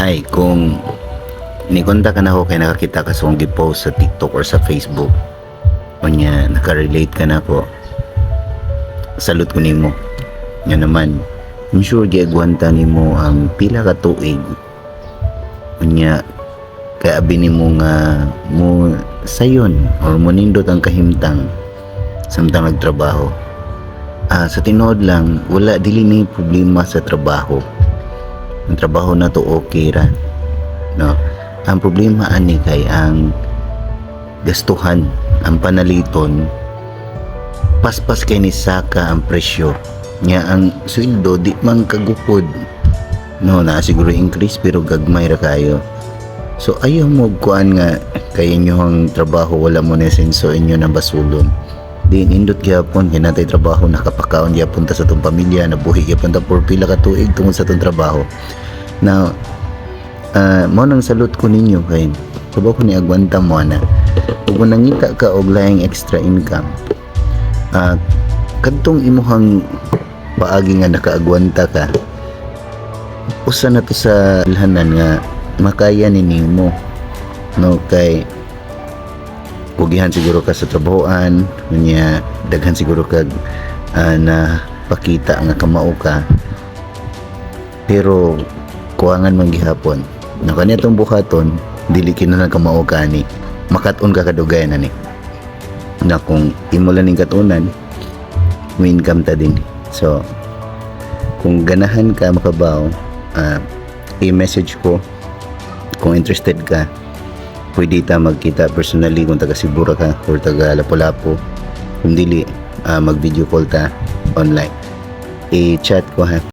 Hi, kung ni-contact ka nako kay nakakita ka sa akong gi-post sa TikTok or sa Facebook, unya naka-relate ka nako, salute ko nimo. Nga naman, I'm sure giagwanta nimo ang pila ka tuig. Unya kay abi nimo nga mo sayon or mo nindot ang kahimtang samtang nagtrabaho. Ah, sa tinuod lang, wala, dili ni problema sa trabaho. Ang trabaho na to, okay ra. No? Ang problema ani kay ang gastuhan, ang panaliton, paspas kay ni saka ang presyo. Nya ang sweldo di man kagupod. No, na siguro increase pero gagmay ra kayo. So ayaw mo kuan nga kay inyong trabaho wala mo nesenso, inyo na basulon. Di nindot gyapon kay natay trabaho, nakapakaon gyapon ta sa atong pamilya, nabuhi gyapon ta for pila ka tuig tungod sa atong trabaho. Now, mao nang salute ko ninyo kay kabaw ko ni agwanta mo ana. Ug kung nangita ka og laing extra income, kadtong imuhang paagi nga nakaagwanta ka, usa na to sa ilhanan nga makaya ni nimo, no? Kay kugihan siguro ka sa trabahoan, unya daghan siguro kag na pakita nga kamao ka, pero kuwangan man gihapon na kani atong buhaton. Dili kinahanglan kamao ka ani, makat-on ka kadugayan ani na kung imo lang ning katunan, may income ta din. So kung ganahan ka makabaw, i-message ko kung interested ka. Pwede ta magkita personally kung taga Cebu ra ka or taga Lapu-Lapu. Kung dili, mag video call ta online. I-chat ko ha.